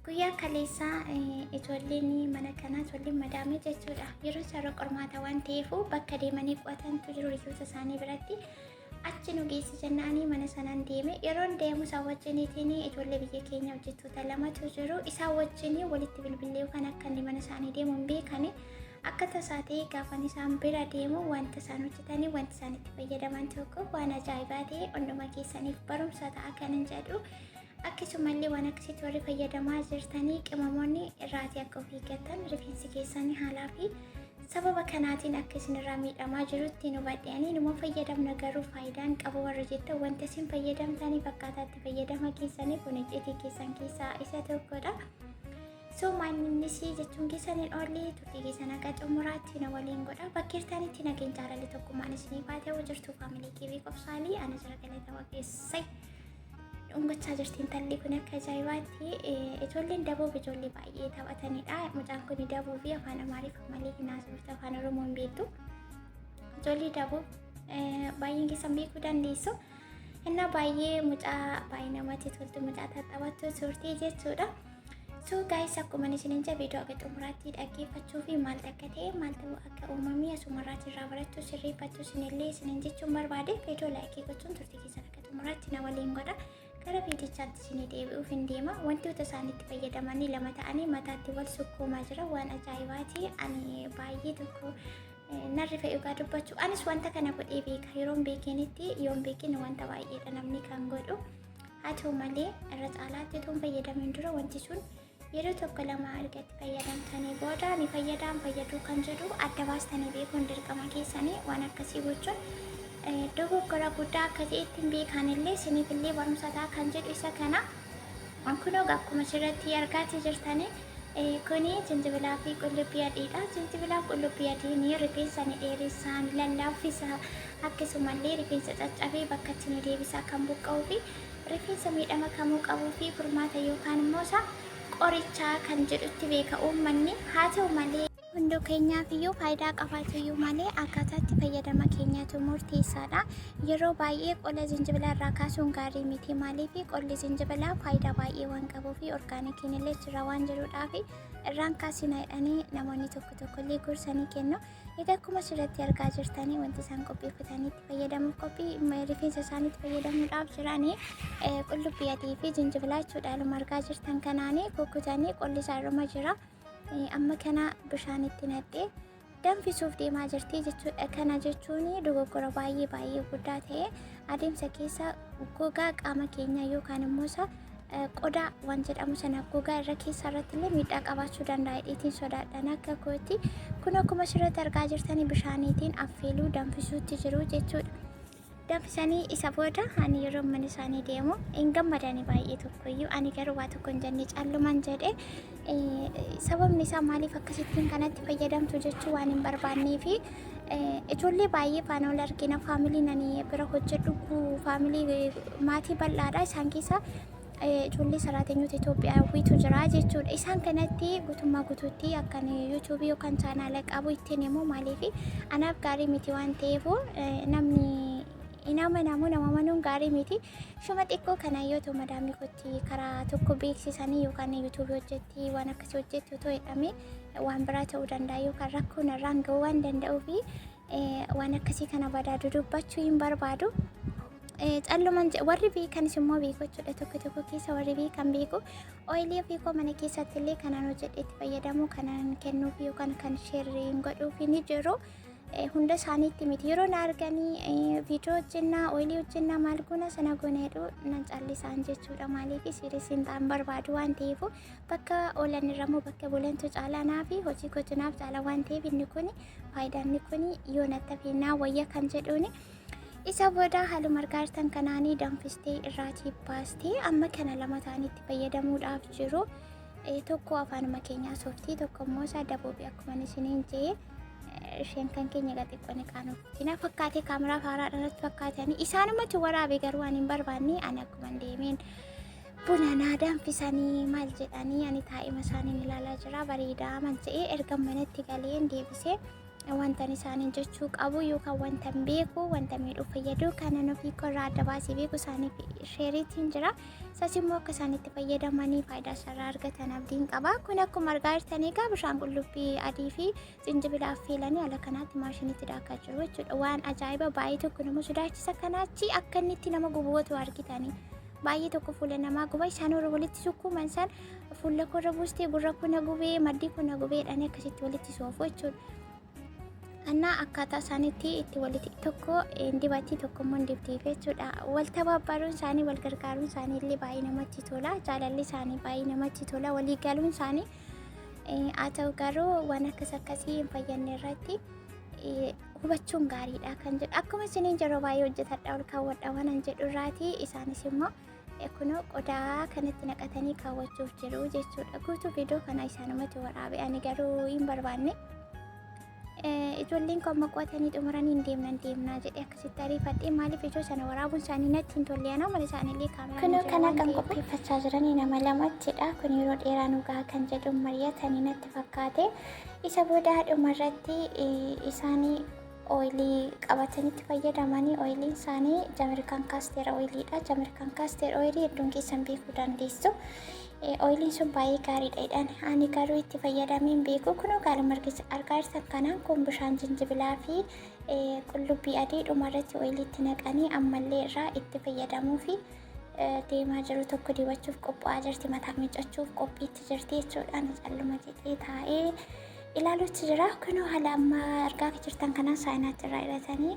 Guyyaa kaleessaa ijoolleen mana kanaa ijoolleen madaamee jechuudha. Yeroo isaan qormaata waan ta'eef bakka deemanii qo'atantu jiru hiriyoota isaanii biratti. Achi nu geessi jennaanii mana sanaan deeme. Yeroon deemu isaan wajjiniitiin ijoollee biyya keenya hojjettoota lamatu jiru. Isaan wajjin walitti bilbilee yookaan akka inni mana isaanii deemu hin beekani. Akka tasaa ta'e gaafan isaan bira deemu wanta isaan hojjetanii wanti isaan itti fayyadaman tokko waan ajaa'ibaa ta'e hunduma keessaniif barumsa ta'a kan hin jedhu. Akkasumallee waan akkasitti warri fayyadamaa jirtanii qimamoonni irraatii akka of eeggattan rifeensi keessanii haalaa fi sababa kanaatiin akka isin irraa miidhamaa jirutti nu hubadhe. Numa fayyadamna garuu faayidaan qabu warri jettan wanta isin fayyadamtaniif akkaataa itti fayyadama keessanii kun icciitii keessan keessaa isa tokkodha. So maaninnisii jechuun keessan hin oolle turtii keessan haga xumuraatti na waliin godha. Bakka jirtanitti nageenya jaalalli tokkummaan isiniif haa ta'u jirtu faamilii kiibii qobsaalii ana jira galata waaqessai. Dhungachaa jirti intalli kun akka ajaa'ibaatti. Ijoolleen daboof ijoollee baay'ee taphatanidha. Mucaan kun daboo fi afaan Amaariffaa malee hin haasoftu afaan Oromoo hin beektu. Ijoollee daboo baay'een keessan beekuu dandeessu. Innaa baay'ee mucaa baay'ee namatti toltu mucaa taphatu turte jechuudha. So guys akkuma isinin jedhe viidiyoo akka xumuraatti dhaggeeffachuu fi maaltu akka ta'e maaltu akka uumame asumarraatti irraa barachuu sirreeffachuu isinillee isinin jechuun barbaade viidiyoo laayikii gochuun turtii keessan akka xumuraatti na waliin godha. Gara viidichaatti isinii deebi'uuf hin deema. Wantoota isaan itti fayyadamanii lama ta'anii mataatti wal sukkuumaa jira. Waan ajaa'ibaati. Ani baay'ee tokko narri fe'u dhugaa dubbachuu. Anis wanta kana godhee beeka. Yeroon beekinitti yoon beekin wanta baay'eedha namni kan godhu. Haa ta'u malee irra caalaatti utuu hin fayyadamin dura wanti sun yeroo tokko lama erga itti fayyadamtanii booda ni fayyadaan fayyaduu kan jedhu adda baastanii beekuun dirqama keessanii waan akkasii gochuun dogoggora guddaa akka ta'e ittiin beekan illee isiniif illee barumsa ta'a kan jedhu isa kana. Kunoo akkuma asirratti argaatii jirtanii kuni jinjibilaa fi qullubbii adiidha. Jinjibilaa fi qullubbii adiin rifeensa ni dheeressa, ni lallaaffisa, akkasumallee rifeensa caccabee bakkatti ni deebisa kan buqqa'uu fi rifeensa miidhama kamuu qabuu fi furmaata yookaan immoo isa qorichaa kan jedhutti beeka uummanni. Haa ta'u malee hunduu keenyaaf iyyuu faayidaa qabaatu iyyuu malee akkaataa itti fayyadama keenyaatu murteessaadha. Yeroo baay'ee qola jinjibilaa irraa kaasuun gaarii miti. Maaliif qolli jinjibilaa faayidaa baay'ee waan qabuu fi orgaanikiin illee jira waan jiruudhaaf irraan kaasina jedhanii namoonni tokko tokko illee gorsanii kennu. Egaa akkuma asirratti argaa jirtanii wanti isaan qopheeffatanii itti fayyadamuuf qophii rifeensa isaanii itti fayyadamuudhaaf jiranii qullubbii adii fi jinjibilaa jechuudha. Haaluma argaa jirtan kanaanii kukkutanii qolli isaa irruma jira. Amma kana bishaan itti naqxee danfisuuf deemaa jirti jechuudha. Kana jechuun dogoggora baay'ee baay'ee guddaa ta'e adeemsa keessa gogaa qaama keenyaa yookaan immoo isa qodaa waan jedhamu sana gogaa irra keessa irratti illee miidhaa qabaachuu danda'a jedheetiin sodaadhaan akka kootti. Kun akkuma asirratti argaa jirtanii bishaaniitiin affeeluu danfisuutti jiru jechuudha. Danfisanii isa booda ani yeroo mana isaanii deemu hin gammadanii baay'ee tokkoyyuu ani garuu waa tokko hin jenne calluman jedhe. Sababni isaa maaliif akkasittiin kanatti fayyadamtu jechuu waan hin barbaannee fi ijoollee baay'ee faana wal argina faamiliin ani bira hojjedhu faamilii maatii bal'aadha isaan keessa ijoollee saraatenyoota Itoophiyaawwiitu jira jechuudha. Isaan kanatti guutummaa guutuutti akkan yuutuubii yookaan chaanaala qabu ittiin immoo maaliif anaaf gaarii miti waan ta'eef namni hin amanamu nama amanuun gaarii miti. Shuma xiqqoo kana yoo ta'u madaamii kootti karaa tokko beeksisanii yookaan yuutuubii hojjetti waan akkasii hojjetti otoo jedhamee waan biraa ta'uu danda'a yookaan rakkoo narraan ga'uu waan danda'uuf waan akkasii kana badaa dudubbachuu hin barbaadu. Calluman warri beekanis immoo beeku jechuudha tokko tokko keessa warri beekan beeku. Ooyilii ofii koo mana keessatti illee kanaan hojjedhe itti fayyadamu kanaan kennuuf yookaan kan sheerriin godhuuf ni jiru. Hunda isaaniitti miti yeroo na arganii viidiyoo hojjennaa ooyilii hojjennaa maal goona sana goona jedhu nan callisaan jechuudha. Maaliif siirisiin ta'an barbaadu waan ta'eef bakka oolan irra immoo bakka bulantu caalaa naa fi hojii kootu naaf caala waan ta'eef inni kun faayidaan inni kun yoo natti hafe naa wayya kan jedhuuni. Isa booda haaluma argaa jirtan kanaanii danfistee irraatii baastee amma kana lama ta'anii itti fayyadamuudhaaf jiru. Tokko afaanuma keenyaa sooftii tokko immoo isaa daboobii akkuma isiniin jee isheen kan keenya xiqqoo ni qaanofti. Na fakkaatee kaameraa haaraa irratti fakkaatanii isaanumatti waraabe garuu ani hin barbaanne ani akkuma deemeen buna naa danfisanii maal jedhanii ani taa'ima isaaniin ilaalaa jira bareedaa man jedhee erga manatti galeen deebisee. Wantan isaaniin jechuu qabu yookaan wantan beeku wanta miidhuu fayyadu kanan ofii korraa adda baasee beeku isaaniif sheeriitiin jira. Isas immoo akka isaan itti fayyadamanii faayidaa isarraa argatan abdiin qaba. Kun akkuma argaa jirtan egaa bishaan qullubbii adii fi jinjibila affeelanii haala kanaatti maashinitti daakaa jiru jechuudha. Waan ajaa'iba baay'ee tokko nama sodaachisa kanaachi akka inni itti nama gubu argitanii. Baay'ee tokko fuula namaa guba isaan warra walitti sukkuuman san fuula koorra buustee gurra koo na gubee maddii koo na gubee jedhanii akkasitti walitti soofu jechuudha. Annaa akkaataa isaaniitti itti walitti tokko dibatti tokko immoo hin dibdiif jechuudha. Wal tabaabbaruun isaanii wal gargaaruun isaanii illee baay'ee namatti tola. Jaalalli isaanii baay'ee namatti tola. Walii galuun isaanii haa ta'u garuu waan akkas akkasii hin fayyadne irratti hubachuun gaariidha kan jedhu. Akkuma isiniin yeroo baay'ee hojjetadha ol kaawwadha waan an jedhu irraati isaanis immoo kunoo qodaa kanatti naqatanii kaawwachuuf jiru jechuudha. Guutuu viidiyoo kana isaanumatti waraabe ani garuu hin barbaanne. Ijoolleen koo amma qo'atanii xumuranii hin deemnan deemnaa jedhee akkasitti ariifadhee maaliif ijoo sana waraabuun isaanii natti hin tolle anaa mana isaaniillee kaameraan Kunoo kana kan qopheeffachaa jiranii nama lamattidha. Kun yeroo dheeraa nu gaha kan jedhu mari'atanii natti fakkaate. Isa booda dhumarratti isaanii ooyilii qabatanitti fayyadamanii ooyiliin isaanii Jamirkaan kaasteer ooyiliidha. Jamirkaan kaasteer ooyilii hedduun keessan beekuu dandeessu. Ooyiliin sun baay'ee gaariidha jedhan. Ani garuu itti fayyadamee hin beeku. Kunoo gaaluma argaa jirtan kanaan kun bishaan jinjibilaa fi qullubbii adii dhumarratti ooyiliitti naqanii ammallee irraa itti fayyadamuu fi deemaa jiru tokko dibachuuf qophaa'aa jirti mataa miiccachuuf qophiitti jirti jechuudha. Ani calluma jedhee taa'ee ilaaluutti jira. Kunoo haala amma argaa jirtan kanaan saayinaatti irraa hidhatanii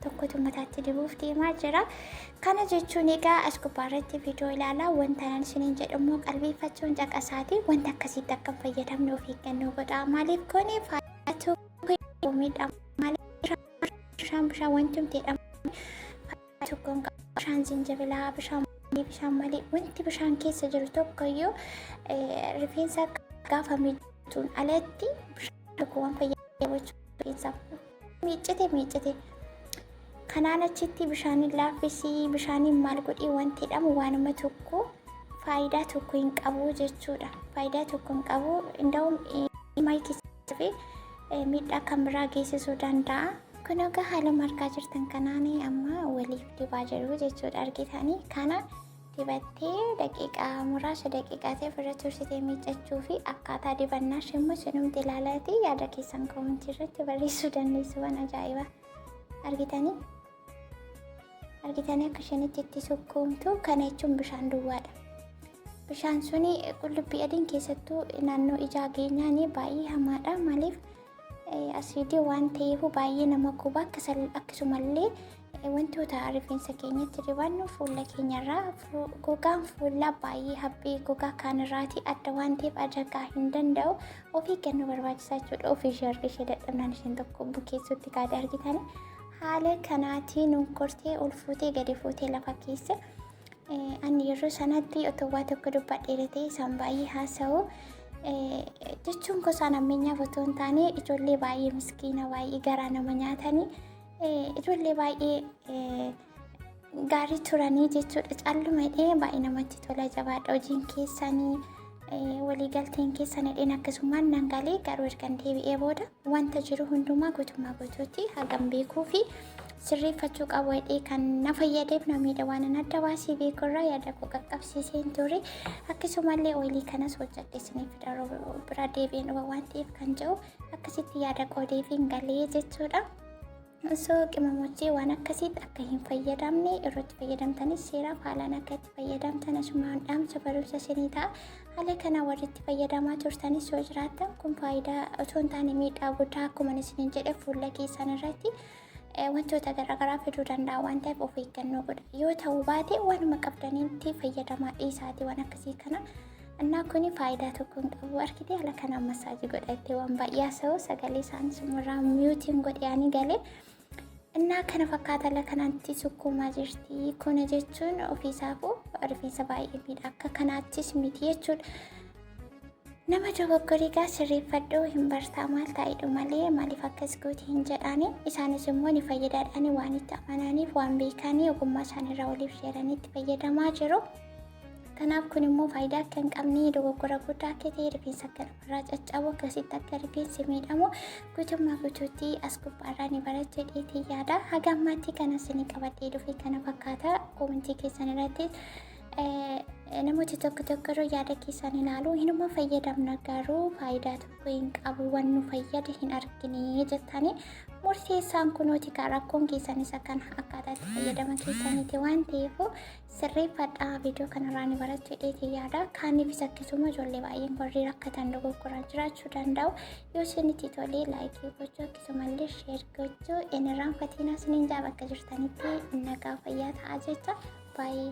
tokkotu mataatti dibuuf deemaa jira. Kana jechuun egaa as gubbaarratti viidiyoo ilaalaa wanta nan isiniin jedhu immoo qalbeeffachuun caqasaati. Wanta akkasiitti akka hin fayyadamne of eeggannoo godhaa. Maaliif kuni faayidaa tokko miidhaa maaliif bishaan bishaan wanti humti jedhamu faayidaa tokko hin qabu. Bishaan zinjibilaa, bishaan bishaan malee wanti bishaan keessa jiru tokkoyyuu rifeensa gaafa miiccuun alatti bishaan tokko waan fayyadamu rifeensaaf miiccite miiccite. Kanaan achitti bishaaniin laaffisii bishaaniin maal godhii wanti jedhamu waanuma tokko faayidaa tokko hin qabu jechuudha. Faayidaa tokko hin qabu. Inda'uun maayikii fi miidhaa kan biraa geessisuu danda'a. Kun egaa haaluma argaa jirtan kanaan amma waliif dibaa jiru jechuudha argitanii. Kana dibattee daqiiqaa muraasa daqiiqaa ta'e ofirra tursitee miiccachuu fi akkaataa dibannaa ishee immoo isinumti ilaalaatii yaada keessan koomentii irratti barreessuu dandeessu waan ajaa'ibaa argitanii. Argitanii akka isheen itti itti sukkuumtu kana jechuun bishaan duwwaadha. Bishaan suni qullubbii adiin keessattuu naannoo ijaa geenyaan baay'ee hamaadha. Maaliif asiidii waan ta'eef baay'ee nama guba. Akkasumallee wantoota rifeensa keenyatti dibannu fuula keenyarraa gogaan fuulaa baay'ee haphii gogaa kaanirraatii adda waan ta'eef adagaa hin danda'u. Of eeggannoo barbaachisaa jechuudha. Ofii ishee harka ishee dadhabnaan isheen tokko bukeessuutti kaate argitanii. Haala kanaatiin kortee ol fuutee gadi fuutee lafa keessa. Ani yeroo sanatti otoo waa tokko dubbadheera ta'e isaan baay'ee haasa'u. Jechuun gosaan ammeenyaaf otoo hin taane ijoollee baay'ee miskiina baay'ee garaa nama nyaatanii ijoollee baay'ee gaarii turanii jechuudha. Calluma jedhee baay'ee namatti tola jabaadha hojiin keessanii waliigalteen keessan jedheen akkasumaan nan galee garuu ergan deebi'ee booda wanta jiru hundumaa guutummaa guutuutti hagam beekuu fi sirreeffachuu qabu jedhee kan na fayyadeef na miidha waan an adda baasee beeku irraa yaada koo qaqqabsiiseen ture. Akkasumallee ooyilii kanas hojjedhe isiniif bira deebi'een dhufa waan ta'eef kan jedhu akkasitti yaada qoodeefiin galee jechuudha. Osoo qimamochee waan akkasiitti akka hin fayyadamne yeroo itti fayyadamtanis seeraaf haalaan akka itti fayyadamtan asumaan dhaamsa barumsa isinii ta'a. Haala kana warri itti fayyadamaa turtanis yoo jiraattan kun faayidaa otoo hin taane miidhaa guddaa akkuma isiniin jedhe fuula keessan irratti wantoota garaagaraa fiduu danda'a waan ta'eef of eeggannoo godha. Yoo ta'uu baate waanuma qabdanitti fayyadamaa dhiisaatii waan akkasii kana. Innaa kuni faayidaa tokko hin qabu argite haala kanaan masaajii godhattee waan baay'ee haasa'u sagalee isaanii sumurraa miyuutiin godhe ani galee. Innaa kana fakkaata haala kanaatti sukkuumaa jirti. Kuna jechuun ofiisaafuu rifeensa baay'ee miidha akka kanaattis miti jechuudha. Nama dogoggoree gaa sirreeffadhu hin bartaa maal taa'edhu malee maaliif akkas gooti hin jedhaani isaanis immoo ni fayyadaadhaani waan itti amananiif waan beekanii ogummaa isaaniirraa waliif sheeranii itti fayyadamaa jiru. Kanaaf kun immoo faayidaa akka hin qabne, dogoggora guddaa akka ta'e, rifeensa akka namarraa caccabu, akkasitti akka rifeensi miidhamu guutummaa guutuutti as gubbaarraa ni barattu jedheetii yaada. Haga ammaatti kan isinii qabadhee dhufe kana fakkaata. Koomentii keessan irratti namooti tokko tokko yeroo yaada keessan ilaalu, hinuma fayyadamna garuu faayidaa tokko hin qabu, waan nu fayyade hin argine jettanii, murteessaan kunooti kan rakkoon keessan isa kana, akkaataa itti fayyadama keessaniiti waan ta'eef sirreeffadhaa. Viidiyoo kanarraa ni barattu jedheetii yaada. Kaaniifis akkasuma ijoollee baay'een warri rakkatan dogoggoran jiraachuu danda'u. Yoo isinitti tolee like gochuu, akkasumallee share gochuu hin irraanfatinaa isiniin jaa. Bakka jirtanitti nagaa fayyaa ta'aa jecha, baay'ee.